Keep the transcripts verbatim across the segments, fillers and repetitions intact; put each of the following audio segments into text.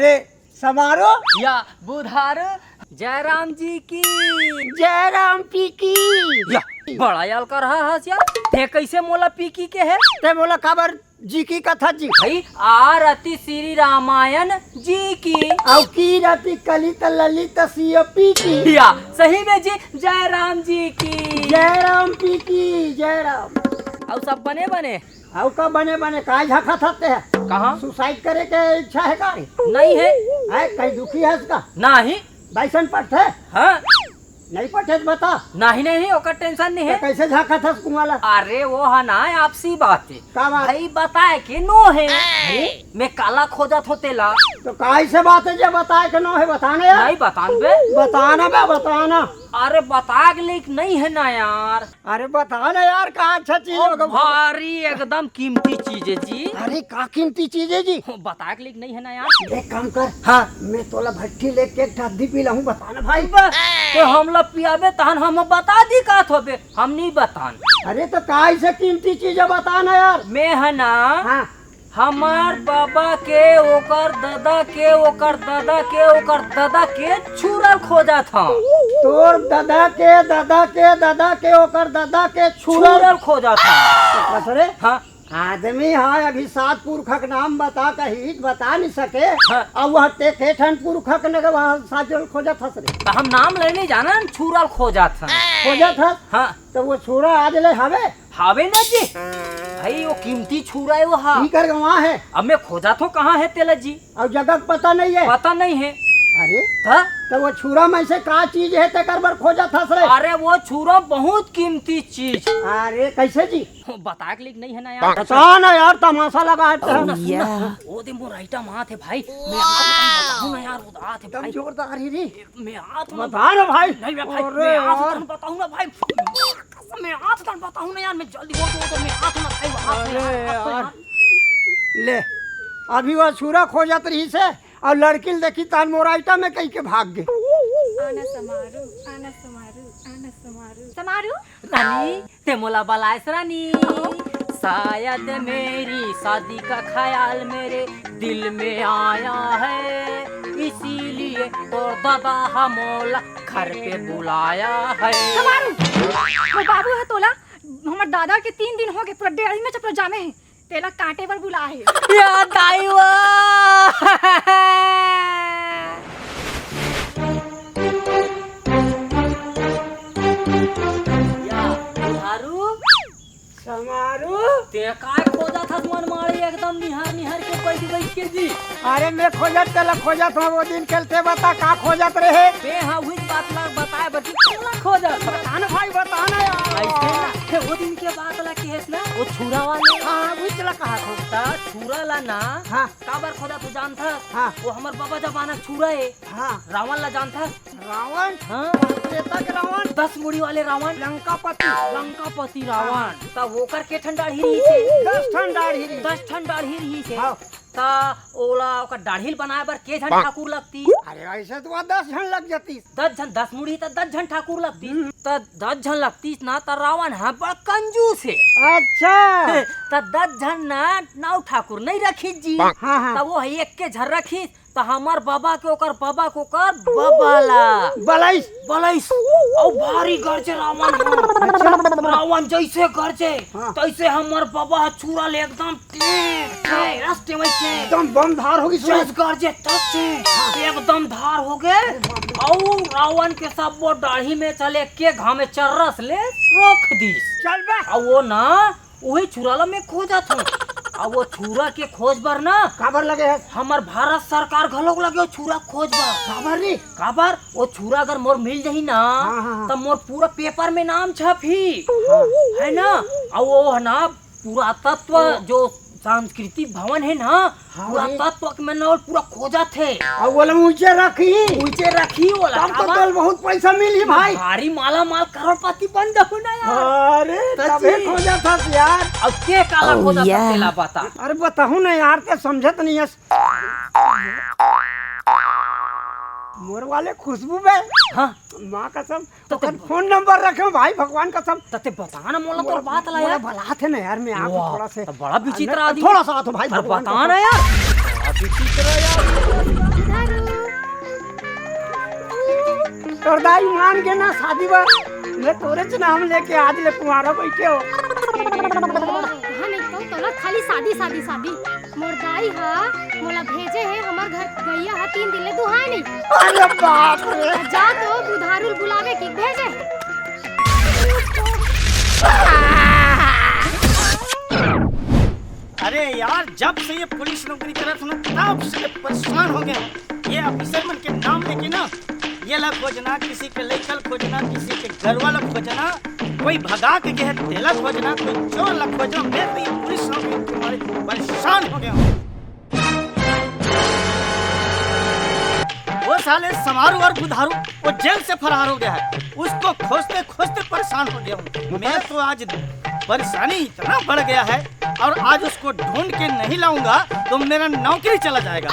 ए, समारो या बुधारो। जयराम जी की। जयराम पी की। या, बड़ा याल कर रहा हस यार। ते कैसे मोला पी की के है? ते मोला काबर जी की कथा जी? भाई, आरती श्री रामायण जी की। अउ की रति कलित ललित सिय पी की। या, सही में जी, जयराम जी की। जयराम पी की, जयराम। अउ सब बने बने? अउ का बने बने, काय झाखत हते? कहाँ? सुसाइड करे के इच्छा है का? नहीं है। है, कहीं दुखी है इसका? नहीं। बाइसन पढ़ते? हाँ। नहीं पढ़ते तो बता। नहीं, नहीं, ओकर टेंशन नहीं तो है। कैसे झाखत हस कुआं ला? अरे, वो है ना, आपसी बात है। का बात? भाई, बताए के नो है। अरे? मैं काला खोजत हो तेला। तो कैसे बात है, जे बताए के नो है, बताना यार। नहीं बतान बे। बताना बे, बताना। अरे, बताए के लायक नहीं है ना यार। अरे बता ना यार, का अच्छा चीज ओ होगा? भारी एकदम कीमती चीज है जी। अरे का कीमती चीज है जी? हो, बताए के लायक नहीं है ना यार। एक काम कर, हाँ। मैं तोला भट्टी लेके एक ठा अद्धी पी लाहूं, बता ना भाई। बस, तो हमला पियाबे तहन हम बता दी का थोबे, हम नहीं बतान। अरे तो का ऐसे कीमती चीज है, बता ना यार। मैं है ना, हाँ। हमार बाबा के, ओकर ददा के, ओकर ददा के, ओकर ददा के छुरा खोजत हंव। तोर ददा के, ददा के, ददा के, ओकर ददा के छुरा छुरा खोजत हंव। तो कस रे? हाँ। आदमी हा अभी सात पुरखा के नाम बता कही, बता नहीं सके। हाँ। अब वह ते के ठन पुरखा के नगे वहाँ सात जन खोजत हस रे। तो हम नाम ले नहीं जाना, छुरा खोजत हंव। खोजत हस? हाँ। तो वो छुरा आज ले हवे? हावे ना जी। भाई, वो कीमती छुरा है वो हा। ई कर गवा है। अब मैं खोजत हंव कहाँ है तेला जी। और जगह का पता नहीं है। पता नहीं है। अरे, हाँ? तो वो छुरा में से का चीज है तेकर बर खोजत हस रे? अरे, वो छुरा बहुत कीमती चीज। अरे, कैसे जी? बताए के लायक नहीं है ना यार। बता ना यार, तमाशा लगा है सुन ना, तेरा। सुन ना। ओ दे मोर आइटम आत है भाई। मैं आत हूँ, बताऊँ ना यार, वो आत है एकदम भाई। जोरदार ही रे। मैं आत हूँ ना। बता ना भाई। नहीं, मैं भाई, अरे मैं आत हूँ, यार। तन बताऊँ ना भाई। मैं आत हूँ, तन बताऊँ ना यार, मैं जल्दी वो, वो, वो, मैं आत हूँ ना भाई, वो आत हूँ अरे यार, आत हूँ यार। यार। ले, अभी वो छुरा खोजत रही से, और लड़की ल देखी तान मोर आइटम में कहीं के भाग गए। आना समारू, आना समारू, आना समारू। समारू? रानी, ते मोला बलायस रानी। शायद मेरी शादी का ख्याल मेरे दिल में आया है, इसीलिए तोर दादा हा मोला घर पे बुलाया है। समारू, वो बाबू है तोला, हमर दादा के तीन दिन हो गए, पूरा डेढ़ी में चपलो जामे है, तेला काटे बर बुला है। या दाई वो। या, बुधारू? समारू? ते काय खोजत हस मन माड़ी एकदम निहार निहार के बैठ बैठ के जी? अरे मैं खोजत तेला खोजत हूँ, वो दिन के ते बता का खोजत रहे? बे हाँ, उही बात ला बताए बर तू काला खोजत। बता ना भाई, बता ना यार। ऐसे ना, ते वो दिन के बात ला कहेस ना, वो छुरा वाले। हाँ, हाँ, उही ला कहा था। ता छुरा ला ना, हाँ। काबर खोजत हो जानथस? हाँ। वो हमर बाबा जमाना छुरा है। हाँ। रावण ला जानथस? रावण? हाँ। त्रेता के रावण? दस मुड़ी वाले रावण। लंकापति। लंकापति रावण। हाँ। त ओकर के ठन डाढ़ी रहिस हे? दस ठन डाढ़ी रहिस। दस ठन डाढ़ी रहिस हे। हाँ। त ओला, ओकर डाढ़ी ल बनाए बर के झन ठाकुर लगतीस? अरे, ऐसे तो वहाँ दस झन लग जातीस। दस झन, दस मुड़ी त दस झन ठाकुर लगतीस। हम्म। त दस झन लगतीस ना, त रावण ह बड़ कंजूस हे। अच्छा। त दस झन ना, नौ ठाकुर नहीं रखिस जी। हाँ, हाँ। त वो ह एक के झन रखिस। त हमर बबा के ओकर बबा के ओकर बबा ला बलाइस। बलाइस। अउ भारी गरजे रावण ह। अच्छा। रावण जइसे गरजे, हाँ। तइसे हमर बबा ह छुरा ले एकदम टें, टें, रस टेवई टें। एकदम बमधार होगे छुरा। जस गरजे तस टें, हाँ। एकदम धार होगे। अरे बाप रे। अउ रावण के सबो डाढ़ी में चले के घामे चर्रस ले रोक दीस। चल बे। अउ वो ना उही छुरा ला मैं खोजत हूँ। अब वो छुरा के खोज बर ना काबर लगे हस? हमर भारत सरकार घलोक लगे वो छुरा खोज बर। काबर रे? काबर? वो छुरा अगर मोर मिल जाही ना, हाँ, हाँ, हाँ। त मोर पूरा पेपर में नाम छपही। हाँ। है ना? अउ वो है ना, पुरातत्व ओ। जो सांस्कृतिक भवन है ना, हाँ, पूरा रे। तत्व के मन ल पूरा खोजत हे। अउ ओला ऊंचे रखही। ऊंचे रखही ओला, तब तो काबर? तोला बहुत पैसा मिलही भाई। भारी माला माल करोड़पति बन जाहू ना यार। अरे, त तबे जी। खोजत हस यार। अब के काला ओ खोजत हस या। तेला बता। अरे बताहूं ना यार, ते समझत नहीं हस। मोर वाले खुशबू बे। हाँ। माँ कसम, त ते ओकर फोन नंबर रखे हो भाई, भगवान कसम। त ते बता ना मोला तोर बात ला मोला यार। बलात हे ना यार, मैं आत हूँ वाह, थोड़ा से। त बड़ा विचित्र अरे, आदमी। थोड़ा सा आत हूँ भाई, अरे भगवान बता कसम। ना यार। बड़ा विचित्र यार। तोर दाई मान के ना शादी बर, मैं तोरेच नाम लेके आज ले कुंवारा बइठे हों। हाँ, नहीं तो तोला खाली शादी, शादी, शादी। मोर दाई हा मोला भेजे हे, हमर घर गइया हा तीन दिन ले दुहाय नहीं। अरे बाप रे। जा तो बुधारू ल बुलावे कि भेजे हे। अरे यार, जब से ये पुलिस नौकरी करत हँव ना, तब से परेशान हो गया हूँ। ये ऑफिसर मन के नाम लेके ना, ये ला खोजना, किसी के लइका ल खोजना, किसी के गरवा ल खोजना, कोई भगा के गे हे तेला खोजना, कोई चोर ला खोजना। मैं तो ये पुलिस नौकरी के मारे परेशान हो गया हूँ। वो साले समारू और बुधारू, वो जेल से फरार हो गया है। उसको खोजते खोजते परेशान हो गया हूँ। मैं तो आज परेशानी इतना बढ़ गया है, और आज उसको ढूंढ के नहीं लाऊंगा तो मेरा नौकरी चला जाएगा।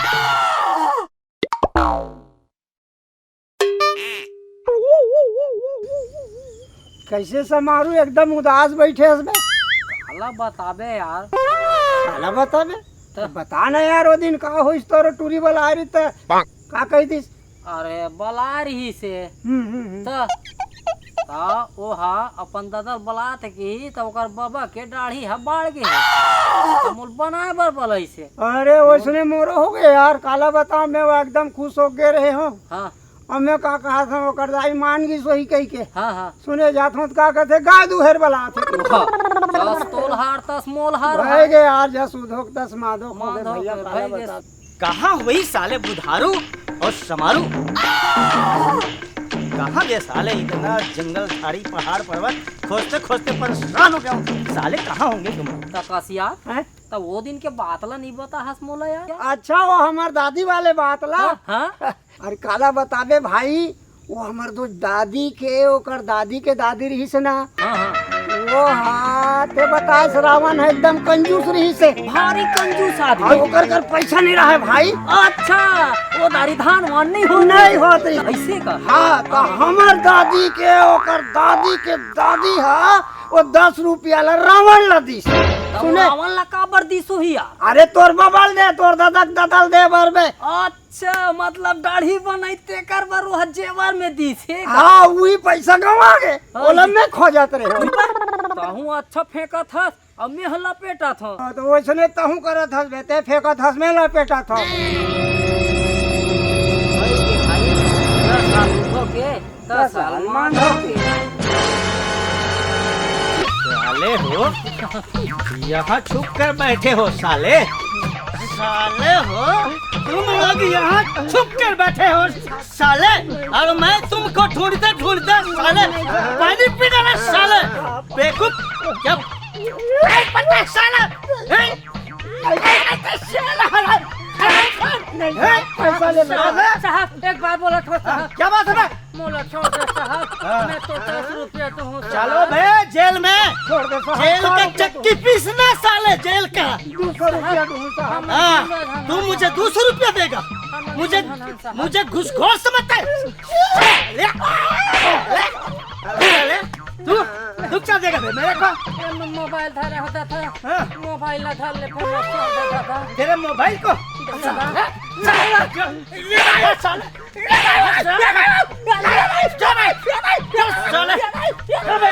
कइसे समारू एकदम उदास बइठे हस बे? काला बताबे यार। काला बताबे? त बता ना यार, ओ दिन का होइस तोर टूरी बलाय रहिस त का कहि दिस? अरे बलाय रहिस हे। हम्म, हम्म, हम्म। त, त ओहा अपन ददा ल बलात हे कि त ओकर बबा के डाढ़ी ह बाढ़ गे हे। त मोला बनाय बर बलाइस हे। अरे ओइसने मोरो हो गे यार, काला बतावं, मैं वो एकदम खुश हो गे रहे हँव। हाँ। अब मैं का कहत हँव, ओकर दाई मान गिस होही कहिके। हाँ, हाँ। सुने जात हँव त का कहिथे, गाय दुहेर बलात हे। वाह। तस तोलहार, तस मोलहार। भइगे यार, जस उधोक तस माधोक हो गे माधोक भइया, हो गे, काला भइगे। बता। कहाँ होही साले बुधारू और समारू? कहाँ गे साले? इतना जंगल, झाड़ी, पहाड़, पर्वत खोजते खोजते परेशान हो गया हूँ। साले कहाँ होंगे तुम? तकसिया, हैं? त वो दिन के बात ला नहीं बताहस मोला यार। अच्छा, वो हमर दादी वाले बात ला? हाँ, हाँ। अरे काला बताबे भाई, वो हमर दो दादी के, ओकर दादी के दादी रहिस ना। हाँ, हाँ। वो हा, ते बतास रावण ह एकदम कंजूस रहिस हे। भारी कंजूस आदमी। अउ ओकर कर पइसा नहीं रहय भाई। अच्छा, वो दारी धान वान नहीं होत। नहीं होत रहिस। अइसे का? हाँ, त हमर दादी के, ओकर दादी के दादी हा, वो दस रुपया ला रावण ला दिस। त सुने? रावण ला काबर दिस होही यार? अरे तोर बबा ल दे, तोर ददा के ददा ल दे बर बे। अच्छा, मतलब दाढ़ी बनाई तेकर बर वो जेवर में दिस हे का? हाँ, उही पइसा गंवा गे। हाँ ओला जी। मैं खोजत रहे हँव। तहूँ अच्छा फेंकत हस, अब मैं ह लपेटत हँव। हाँ, त ओइसने तहूँ करत हस बे, ते फेंकत हस, मैं लपेटत हँव। भाई के भाई, दस साल उठो के, दस साल मान हो के। साले हो, यहाँ छुप कर बैठे हो साले। साले हो, तुम लोग यहाँ छुप कर बैठे हो साले, और मैं तुमको ढूंढते ढूंढते साले पानी पी डाला साले। बेवकूफ, क्या? ए, पता है साला? ए, ए, ए, साला, ए, नहीं, ए, पैसा ले लो। साला। साहब, एक बात बोलत हँव साहब। क्या बात है बे? मोला छोड़ दे साहब, हाँ। मैं तो दस रुपया तो हूँ चलो साहब। बे जेल में, छोड़ दे साहब, जेल का साहब, चक्की पीसना साले, जेल का। दो सौ रुपया दूँ साहब। हाँ, तू मुझे दो सौ रुपया देगा, मुझे, मुझे घूसखोर समझता है। ले, ले, ले, तू, तू क्या देगा बे मेरे को? ये म-, मोबाइल धरा होता था। हाँ। मोबाइल ना धर ले, फिर मैं छोड़ देता था। तेरे मोबाइल को? देता था। साला, साला, साला, साला, साला, साला, साला,